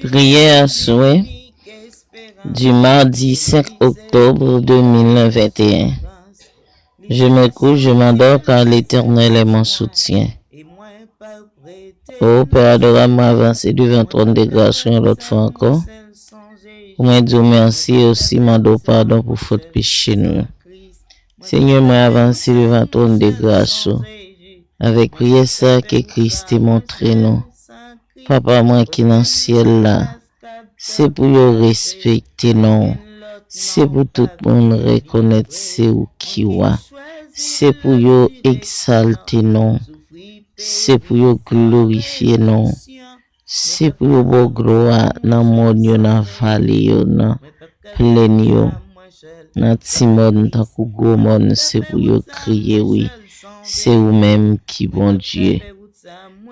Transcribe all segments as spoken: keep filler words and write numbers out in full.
Prière à souhait du mardi cinq octobre deux mille vingt et un. Je me couche, je m'endors car l'Éternel est mon soutien. O Pè adorab, mwen avanse devan twòn de gras ou yon lòt fwa ankò. Pou mwen di w mèsi e osi mande w padon pou fòt peche nou yo. Senyè, mwen avanse devan twòn de gras ou avèk priyè sa ke Kris te montre nou. Papa mwen ki nan syèl la, se pou yo respekte non w. Se pou tout moun rekonèt se ou ki wa. Se pou yo egzalte non w. Se pou yo glorifye non w. Se pou yo ba w glwa nan mòn yo, nan vale yo, nan plèn yo, nan ti mòn tankou gwo mòn. Se pou yo kriye, wi, se ou menm ki Bondye.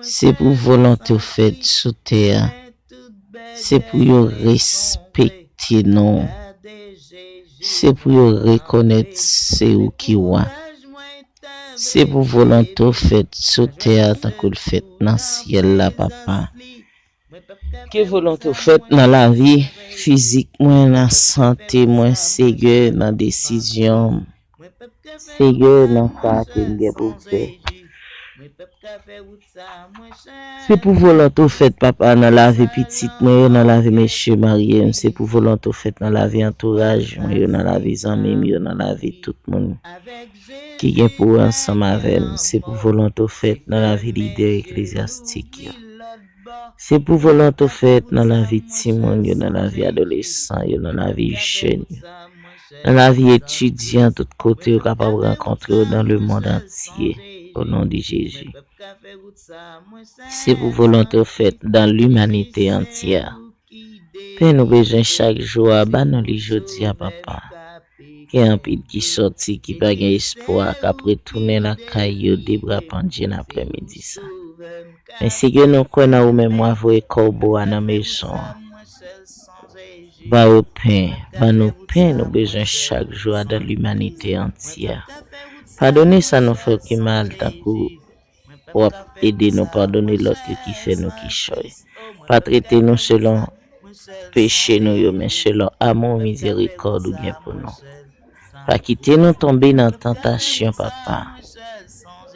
Se pou volonte w fèt sou tè a. Se pou yo respekte non w. Se pou yo rekonèt se ou ki wa. Se pou volonte w fèt sou tè a tankou l fèt nan syèl la, Papa. Ke volonte w fèt nan lavi fizik mwen, nan sante mwen, Senyè, nan desizyon m. Senyè, nan sa ke m gen pou m fè. Se pou volonte w fèt, Papa, nan lavi pitit mwen yo, nan lavi mesye marye m. Se pou volonte w fèt nan lavi antouraj mwen yo, nan lavi zanmi m yo, nan lavi tout moun ki gen pou ansanm avè m. Se pou volonte w fèt nan lavi lidè eklezyastik yo. Se pou volonte w fèt nan lavi timoun yo, nan lavi adolesan yo, nan lavi jèn yo, nan lavi etidyan tout kote yo kapab rankontre w dans le monde entier. Au nom de Jésus. Se pou volonte w fèt dans l'humanité entière. Pen nou bezwen chak jou a, ba nou li jodi a, Papa. Gen anpil ki sòti, ki pa gen espwa, k ap retounen lakay yo, de bra pandye nan aprèmidi sa. Men Senyè, nou kwè nan ou menm, w a voye kòbo a nan mezon an. Ba yo pen, ba nou pen nou bezwen chak jou a dans l'humanité entière. Padone sa nou fè ki mal, tankou w ap ede nou padone lòt yo ki fè nou kichòy. Pa trete nou selon peche nou yo, men selon amou mizerikòd ou gen pou nou. Pa kite nou tonbe nan tantasyon, Papa.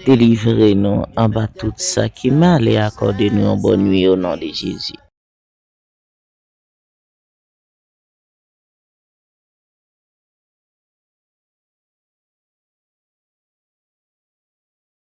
Delivre nou anba tout sa ki mal e akòde nou yon bòn nwi o non de Jezi.